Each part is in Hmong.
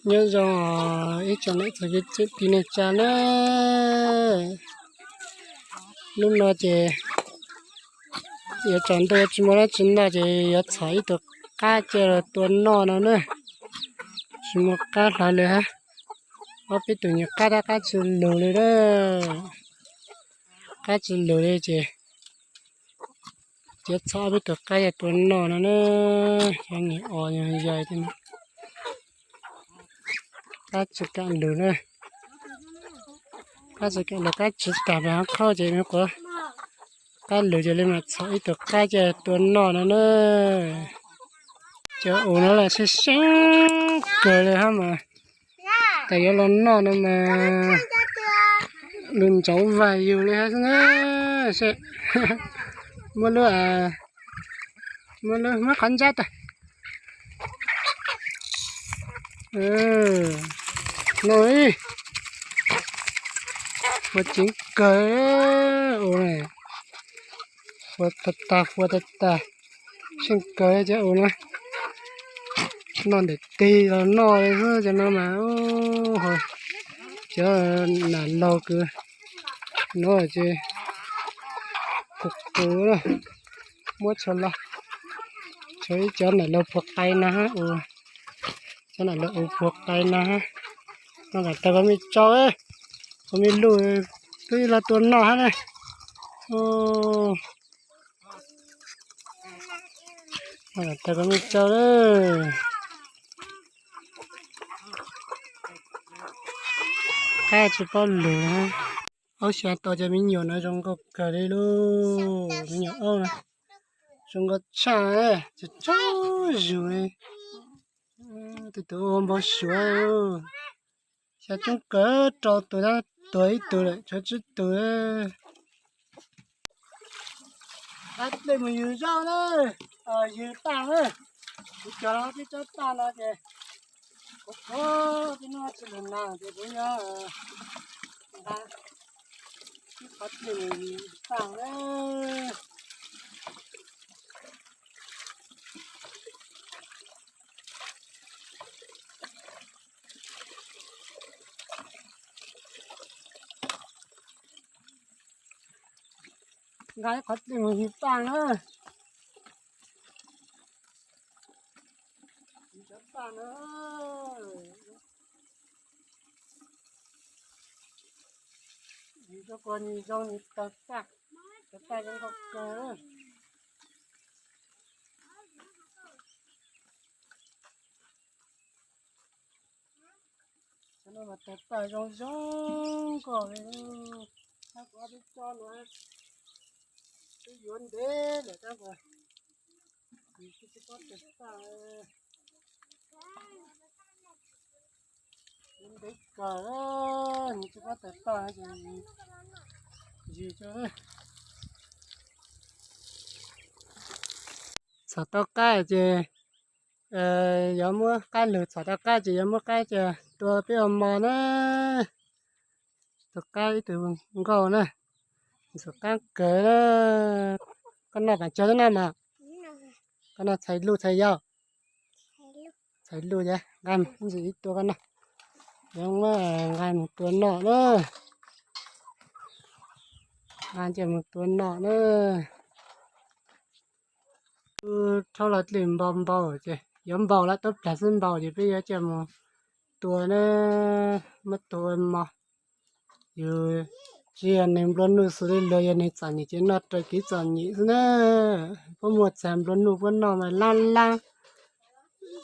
Nyob zoo ib tsoom niam txiv kwv tij neej tsa na, lub no ces yuav tsaus ntuj tsis muaj dab tsi noj ces yuav txhom ib tug qab coj los tua noj no na. Tsis muaj qab hlo li hab, ob peb tug nyuag qab tab qab tsis lug li na. Qab tsis lug li ces yuav txhom ob peb tug qab coj tua noj no na. Xyov nws os yog yais, qab tsis kam lug na. Qab tsis kam lug, qab tsis tag mas qhov ces nws quav qab lug ces li mas txhom ib tug qab coj tua noj no na. Cov us no los seeb seeb kawg li hab mas, tas yuav los noj no mas lug ntsoov vaig yug li hab xwb na. Muab lub, muab lub, muab qhov ntsab tag. No, fuav ceev kawg, fuav tag tag, fuav tag tag, seeb kawg cov us no. Noj ntam tig los noj li xwb cov no mas. Cov nam laug kws no ces qus qus, muab tshuav los, tshuav ib cov nam laug puag qai no hab, cov nam laug us puag qai no hab. No kom tag kom me tsau, kom me luj, twb los tua noj hab na. Tag kom me tsau, qab tsis paub lug. Aub xya tau cov me nyuam no zoo nkauj kawg li lauj, me nyuam aub na, zoo nkauj tshaj, tsaug zug li. Tus tus ua npau suav, xya coob kawg, rau tus, tuag ib tug lawm tshuav tsib tug. Qab dlej mus yug zaub na, yug taaj na. Kuv cog los peb tsob taaj no ces kuv, kuv pib noj tsis lug nag ces kuv yuav nqa ib qhov dlej mus yug taaj na. Nqa ib qhov dlej mus yug taaj na. Yug cov taaj na. Yug cov kua ni zoo ni tawg taaj, tawg taaj zoo nkauj kawg. Cov no mas tawg taaj zoo zoo nkauj li. Tab kuv ob peb tsob no twb yuav ntev lawm tab sis tsis paub tawg taaj. Yuav ntev kawg, nws tsis paub tawg taaj ces yug tso. Txhom tau qab ces yuav muab qab lug, txhom tau qab ces yuav muab qab coj tua peb ua mov na. Tus qab ib tug nkauj na, tus qab kawg na. Koj noj pam tsawg tub noj mas? Koj noj txhais luj txhais yau? Txhais luj ces nqa ntsis ib tua koj noj. Yuav muab nqa mus tua noj na. Nqa coj mus tua noj na. Rhaub los dlej npau npau ces yuav npau lawm, tub plag xwb npau ces peb yuav coj mus tua na, muab tua ua mov. Yus tsis yog neeg nplua nuj xws li luag, yog neeg txom nyem ces noj raws kev txom nyem xwb na. Puab muaj txag nplua nuj puab noj mas laab laab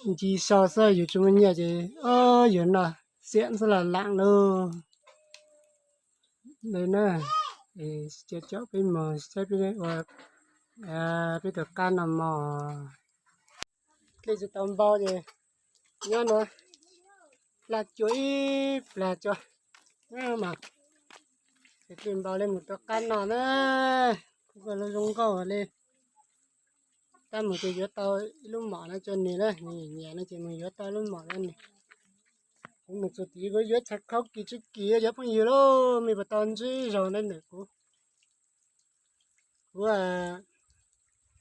nci sau xwb, yus tsis muaj nyiaj ces yus noj xiam xwb los laam lauj. Li na, caum peb mus saib peb ua peb tus qab noj mov. Dlej tsis tau npau ces nyob no hla cua ib plag tso mas. Dlej npau li mus tua qab noj na, kuj zoo nkauj li. Tab mus ces yuav tau ib lub mom no tso nws na, nws nyiam no ces mus yuav tau lub mom no nws. Kuv mus txug tid kuv yuav txhais khau kis tsi kis cov phooj ywg lauj, mej puas tau ntsib zoo na nws kuv. Kuv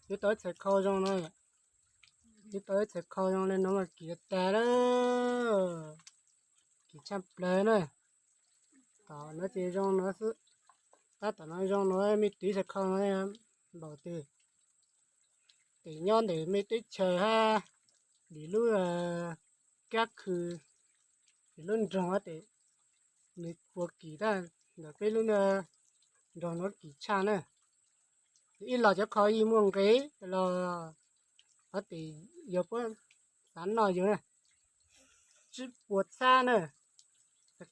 yuav tau ib txhais khau zoo no, yuav tau ib txhais khau zoo li no mas kis tag lawm. tshaj plaws na. Tom no ces zoo no xwb. Tab tom no zoo no me tub xav kho no npaum twg. Ces nyob ntawm me teb chaws hab, dim lub kab khw, dim lub nroog tes nws puas kim tag ntawm peb lub nroog no kim tshaj na. Ib los cov kho yeej muaj nqis los qhov tes yog puab xav noj yug na. Tsib puas txhab na,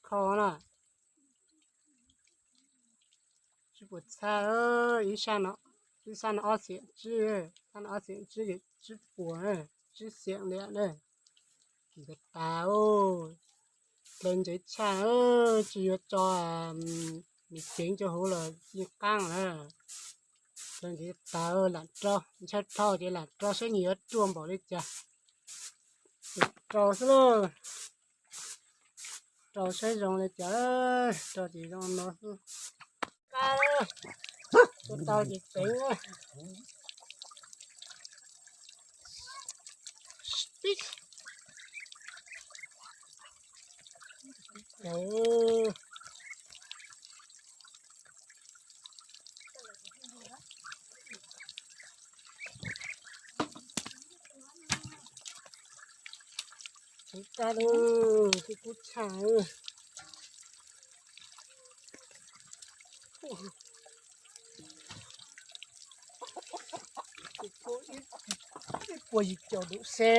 kho na. Tsib puas txhab, ib sab no, ib sab no ob xiam tsib, sab no ob xiam tsib ces tsib puas, tsib xiam liam na. Kim tas tas, hlawv ntxeev tshaj, tsis yuav tso nws ceev rau hauv los yeej qaab na. Hlawv ntxeev tas lam rau, ntshaw dhau ces lam rau saib nws yuav ruaj npaum li cas. Rau xwb lauj. Rau saib zoo li cas, rau ces zoo no xwb. Qab, ua tau ces ceev. Ceev tag lauj, kub kub tshaj. Ib puas yim caum dum xe.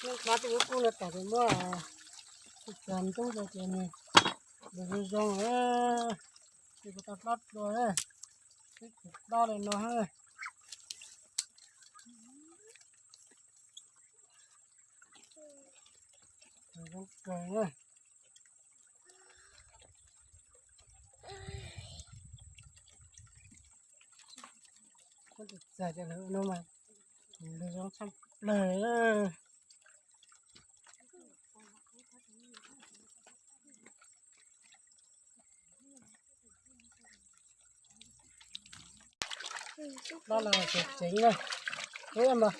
Nub qab tej kub kub no tas ces muab ib txag ntub rau ces nws zoo zoo, ces kuv tau hlob dua, ib tug hlob li no. Zoo kawg na. Muab tus txag cov lawv no mas nws zoo tshaj plaws. Hlob no ces ceev na. Ub mas,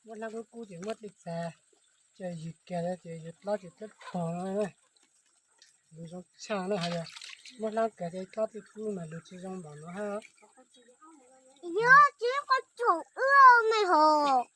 muab hlab kub kub ces muab tej txag, ces yus kiag ces yus hlob ces twb pog no. Lus zoo tshaj na, hais tias muab hlab kiag ces hlob tej kub mas lus tsis zoo npaum no hab. Yog tsis koj tsom wb me hos.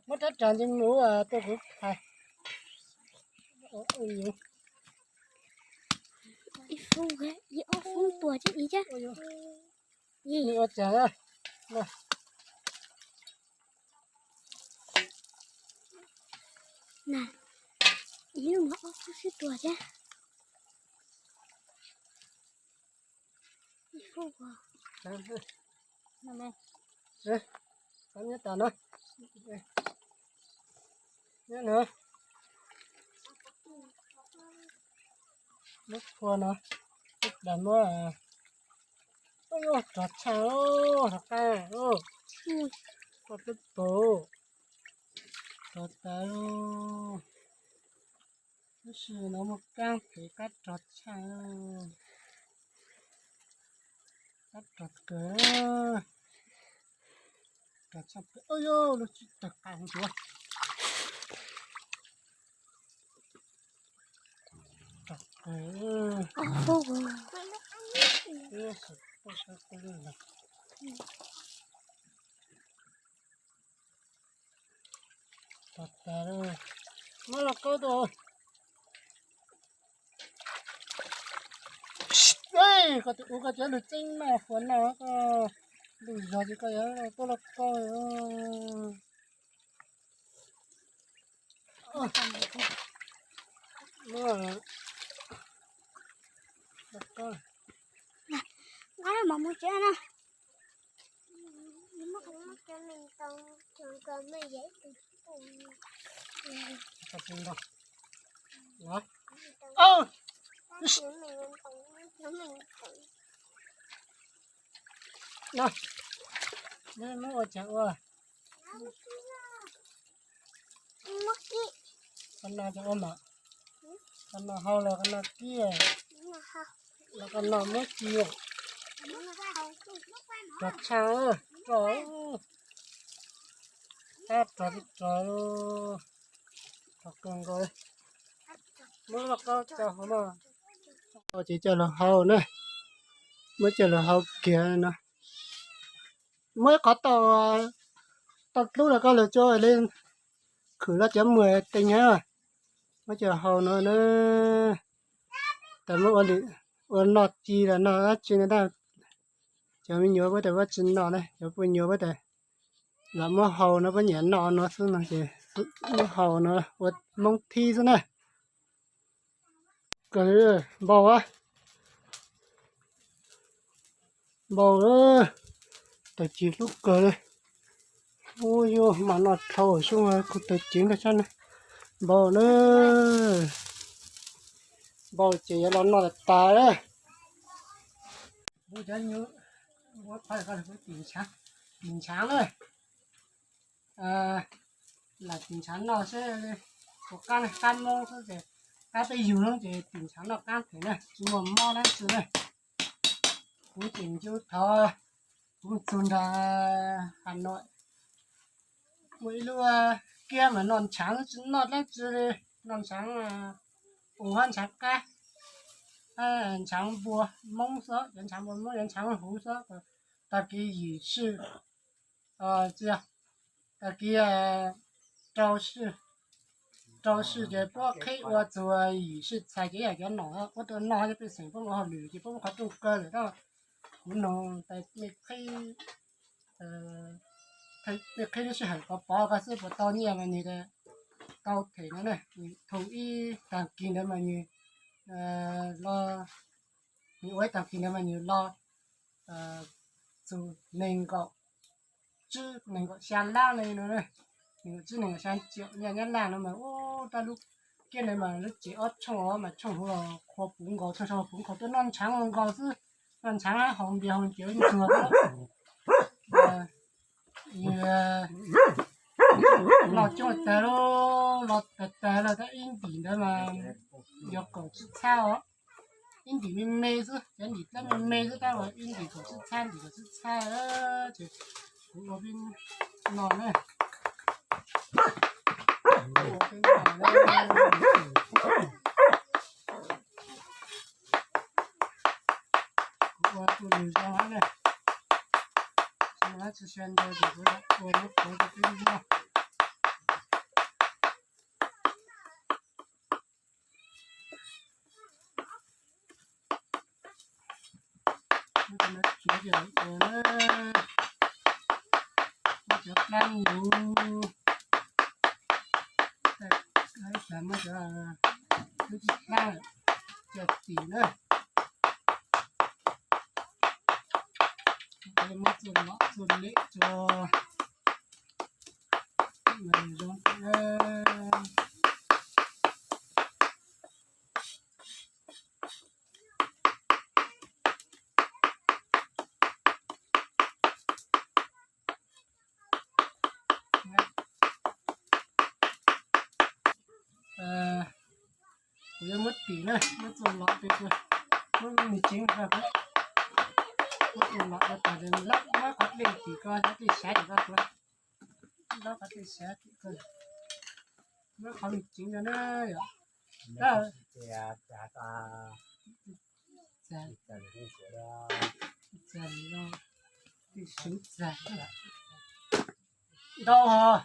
Muab rab ras ntse mus tuaj kuv hais. Ib fub, ib ob fub tuag thiab ib thiab. Ua cas na. Na, ib lub no ob fub xwb tuag thiab. Ib fub. Nyob tas no. Nyob no. Lub phua no, lub plas muab. Ub, rov tshaj, rov qab, koj twb pom, rov tas. Tab sis no muaj kab ces kab rov tshaj, kab rov kawg, rov tshaj. Ub, yog lub tsib tawg qab ntsuav. Muab los kaub tus. Koj tus ua koj cov lus tseeb no, fuas no koj lus zog ces koj yuav tuaj los kaub. Muab, muab mus tsev na. Muab ua cas ua? Qhov no cov ua mas, qhov no hau los qhov no kiag, los qhov no muab ci, rog tshaj, rog, tab rog rog, rog kawg nkaus. Muab lauj kaub tso hauv no, ces coj los hau na, muab coj los hau kiag no. Muab ib qhov tau, tau dlub los koj los tso li, khwm los cov muag tej nyab, muab coj hau no na. Tas muab ua li, ua noj ci los noj dab tsi no, cov me nyuam puab tas puab tsis noj na, cov puj nyuam puab tas lam muab hau no, puab nyiam noj no xwb no ces muab hau no ua Hmoob thib xwb na. Kawg, npau, npau, tawm cev hlub kawg li. Ub, yuav mam noj dhau xyoo kuv tawm cev nkag sab na. Npau na, npau ces yuav los noj tas tas na. Kuv cov nyuj, tim ntshaav na, lam tim ntshaav noj seb, kuv qab qab moob xwb ces, qab peb yug no ces tim ntshaav noj qab them na, tsis muaj mob dab tsi na. Kuv tseem ncu thov, kuv txug nrag Has Nois, muaj ib lub kiab mas noj ntshaav tsis noj dlaab tsi li, noj ntshaav ua hab ntshaav qab, ntshaav npua moob xwb, cov ntshaav npua moob, cov ntshaav huv xwb. Tag kis yim sij, tag kis rau sij, rau sij ces puab qhib ua txug yim sij txhais ces yog cov nom puab tuaj noj, cov pej xeem puab ua hauj lwm ces puab muab qhov rooj kaw lawm tab, kuv nug tas mej qhib, mej qhib lub sij hawm pov pov koj xwb puas tau nyiaj mas nws tau them no na. Nws thum ib tag kis ntawd mas nws los, nws ua ib tag kis ntawd mas nws los txug nees nkaum tsib, nees nkaum xya lab li no, nees nkaum tsib nees nkaum xya tsiaum nyiaj Nyab Laj no mas. Ub, tab lub kiab ntawd mas lub tsev ob tshooj os mas tshooj huv los qhuav puv nkaus, tshooj saud puv nkaus, tuaj noj ntshaav nkaus xwb, noj ntshaav haus npias haus ntsuav ntsuag. Noj coob tag lauj, los tag tag lawm tab ib ntim ntawd mas yog kaum tsib txhab os. Ib ntim me me xwb, cov ntim dlaab me me xwb tab sis ib ntim kaum tsib txhab, ntim kaum tsib txhab ces kuv ua peb noj na. Kuv ua tuaj lug zoo hab na, tsis xyaw ntau ces kuv ua nub qhuav rau peb noj. Muab cov no tsuav ces ua na, muab cov dlaab lug, muab cov dlaab cov tim na, muab txuj lom txuj lem tso zoo. Kuv yuav muab tim na, muab txuj lom, muab me tseev, muab txuj lom rau tas, muab qhov dlej tim ko, qhov dlej xyav tim ko, muab qhov dlej xyav tim ko, muab qhov me tseev no na yom. Txag, txag, txag, txag, ntau hos.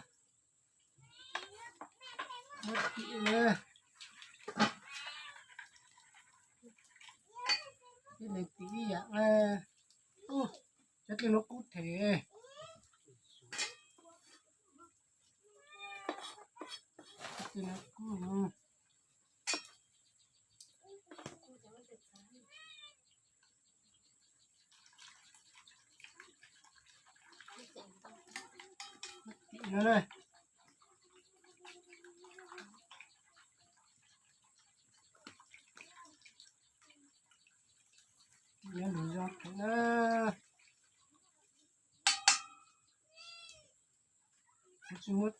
Muab tim na, ib leeg tim ib yam. Ub, cov dlej no kub them. Cov dlej no kub. No na. Nyob lus zoo na. Kuv tsis muab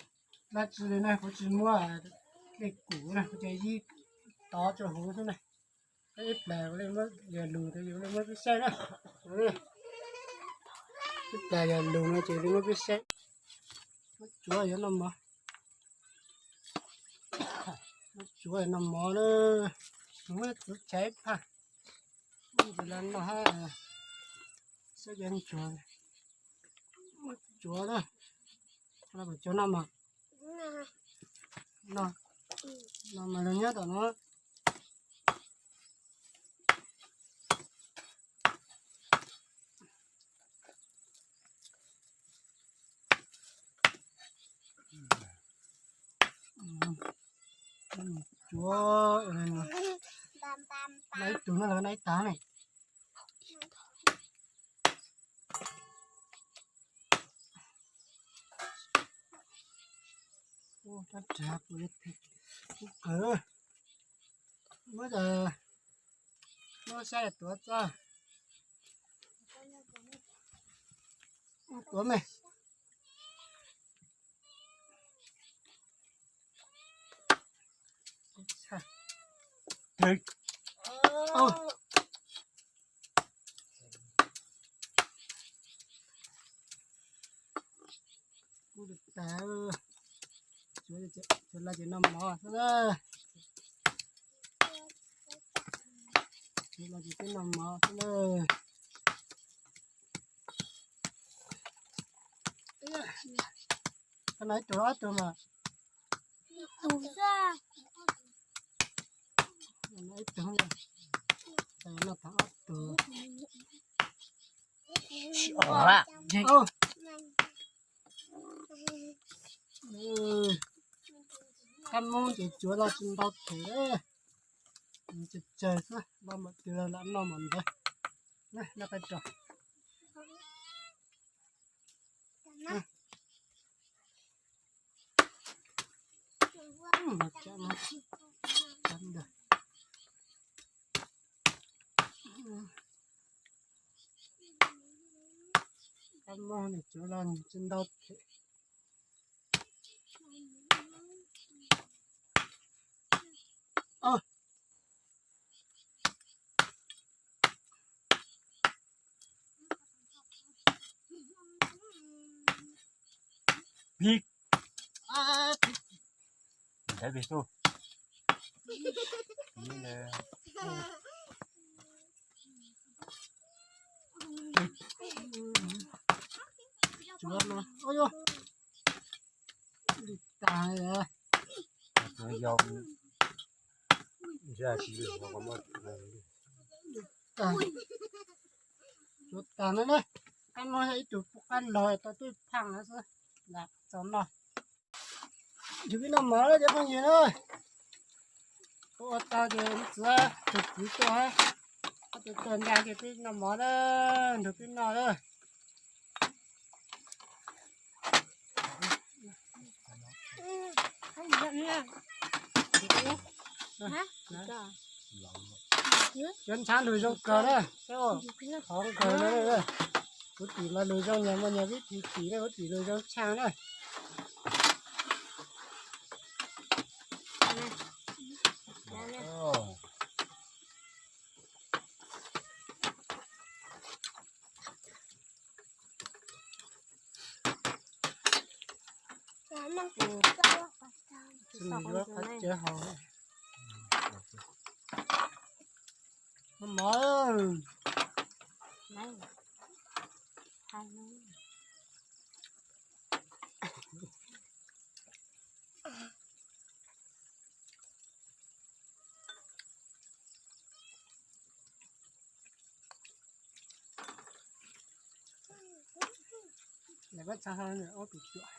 dab tsi li na, kuv tsis muab dej kum na, kuv cov yib tov rau huv xwb na. Ib plag kuv li muab yog lus ces yus li muab pib saib na. Ib plag yog lus no ces li muab pib saib. Muab tsuav yuav noj mov. Muab tsuav yuav noj mov na. Muab tsuav tshaib phaj. Ub, los noj hab saib cov ntsuag. Muab tsuav na. Los pam tsuav noj mov. No, no mas los nyob tom no. Tsuav, noj ib tug no los noj ib tag ne. Ub, rab rag kuv kawg. Muab, muab saib tuav txaj. Tuav me. Kuv tag, tsuav los ces noj mov xwb na. Tsuav los ces twb noj mov xwb na. Koj noj ib tug ob tug mas. Ib tug, noj tag ob tug. Kab mob ces tsuav los tsis ntau them, tsawg tsawg xwb, los mam twg lam noj mam ntawd. Noj qab tso. Kab mob ces tsuav los tsis ntau them. Pig. Pig. Tsuav no, ua, ua li tas. Tsuav tas no na. Kab mob yog ib tug pub qab laug tau twb phaaj no xwb, lam txaus noj. Nrug peb noj mov na cov phooj ywg na. Kuv ua tau ces txiav tug txiv tuaj hab, ob tug tuaj ncaj ces peb noj mov na. Nrug peb noj na. Cov ntshav lug zoo kawg na, qhov kawg na. Kuv tim mas lug zoo, nyias muaj nyias vib thib tim na, kuv tim lug zoo tshaj na. Tsis nws yuav qhov tsev haus. Mov. Lawv pab txha ha ob tug cuam.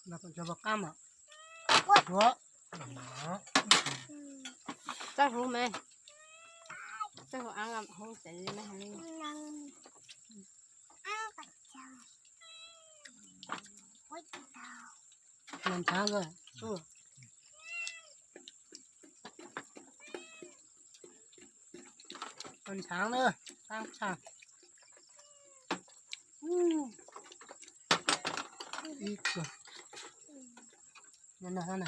Los cov bos qab mas. Txab huv me. Txog hauv av hauv xev me heev li. Nws ntshaav, nws ntshaav na, qab tshaj. Ib kawg no na.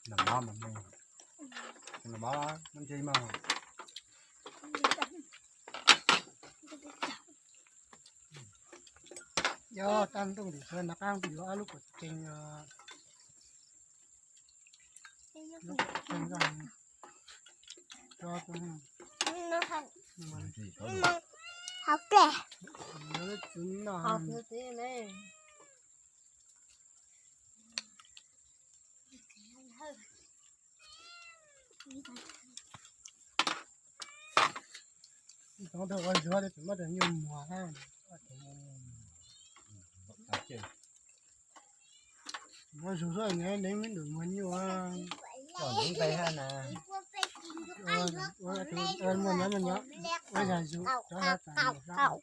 Nag hmo mas, nag hmo nab ntsej mas. Yog tag ntuj tim sawv nov qab tim yuav ob lub kuam tsees. Hauv ple. Ua zuag tsis muaj tus nyuj muag. Muab zug suab ne, neev me ntum muag nyuj. Nqe hab na. Muaj nyob, muaj nyob, ua zag zug rov hab tas.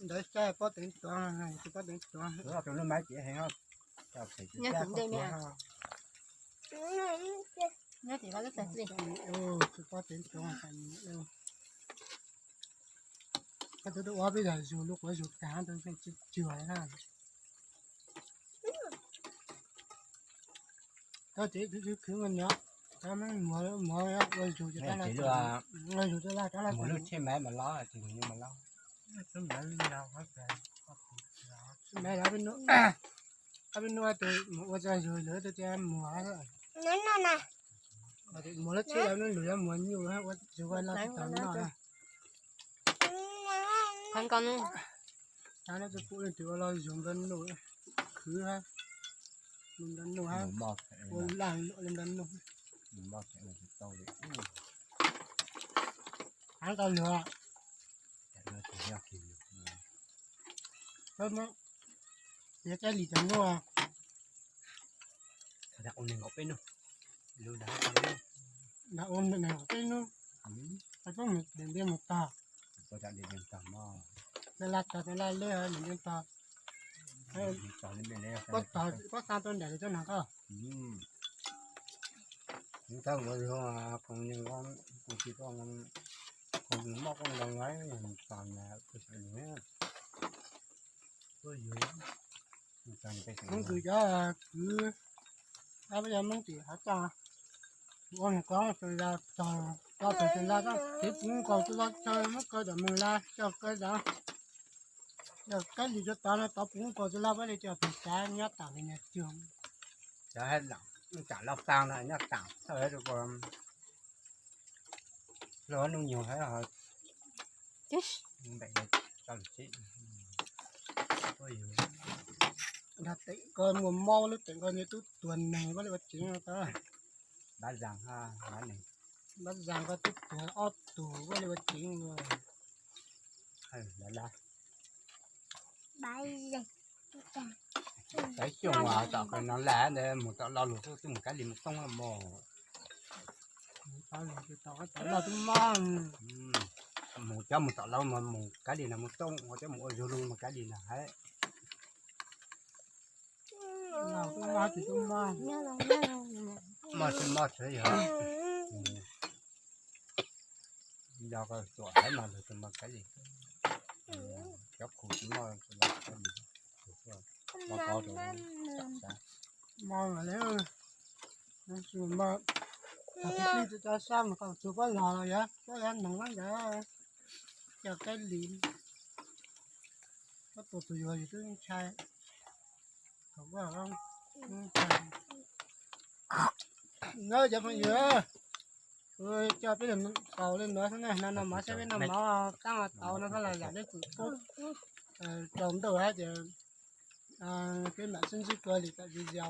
Ntawd saib pob teev tuav, tus pob teev tuav. Tus lub maiv cev heev. Nyob tim ntej me. Nyob tim lub tag li. Tus pob teev tuav. Koj twb ua peb zag zug lub quav zug tag, tus tsis cuag na. Koj ces khwv khwv khwv nyob, koj muab muag muag ua zug ces ua zug rov laj rov laj. Muag lub tsheb maiv mas lob, tsis muag nyuj mas lob. Maiv los peb nub, koj peb nub tus mus ua zag zug lawm tus tias muag. Muag lub tsheb los nub lwm yuav muag nyuj ua zug ua laj tsis tau noj. Qhov nkaus no, no tus pum leej twg ua los zug nplua nuj, khwv hab, nplua nuj hab, ua laj luam li nplua nuj. Qhov nkaus lwm, yog Kab Lis cov nub. Nram ua nees nkaum peb nub, nram ua nees nkaum peb nub, peb mus ntiaj tog, laj tog laj leb ntiaj tog, pob tog pob xa tuaj nram li tuaj nag koj. Tab ua yog koom, koom tsis tau, koom mob koj ntoo lawm, mus txog na, kuj xyov yus, kuj yus, Hmoob Kwm cov kwv, ab, peb yog Hmoob tim hav toj, ua mus koj txog, txog txog txog txog, kev puv nkaus txog txog muab kaw tom mus lawm, coj kaw tom, yog Kab Lis cov tod no tod puv nkaus txog lawm, peb li coj pem tsav nyob tom li niag cuag. Cov hab, tsam loj taag no nyob taam thawj hab rua, luag nuj nyuag hab ho npem tau lug tsev. Nrog teem koj muaj mob lub teem koj nyias tub tuag neeg, puab li ua tsev no tau. Npab Zag, Npab Zag koj tub tuag ob tug, puab li ua tsev no. Tawv xyoo tom qab no lawm ntawd mus tom lo lug xwb, twb mus Kab Lis mus Toob mog. Mus cov mus tom lo mas mus Kab Lis no mus Toob, ua cov mus ua zug lug mus Kab Lis no hab. Mob tsis mob tsev yog, yog koj tuam hab no lug tus mas Kab Lis, cov khu tsis mob, mob lawm, mob, tsis tau sab mas koj tsuas puab los los yog puab yuav noog ntawd, coj Kab Lis, puab tua tug yuav yus twb ntshai. Nawb cov phooj ywg, Kuv coj peb lug xaus li ntawd xwb na, no no mov saib peb noj mov taab tau no xwb los zam peb txim pub rau ntawm hab ces peb mam sib ntsib dua lwm daim video.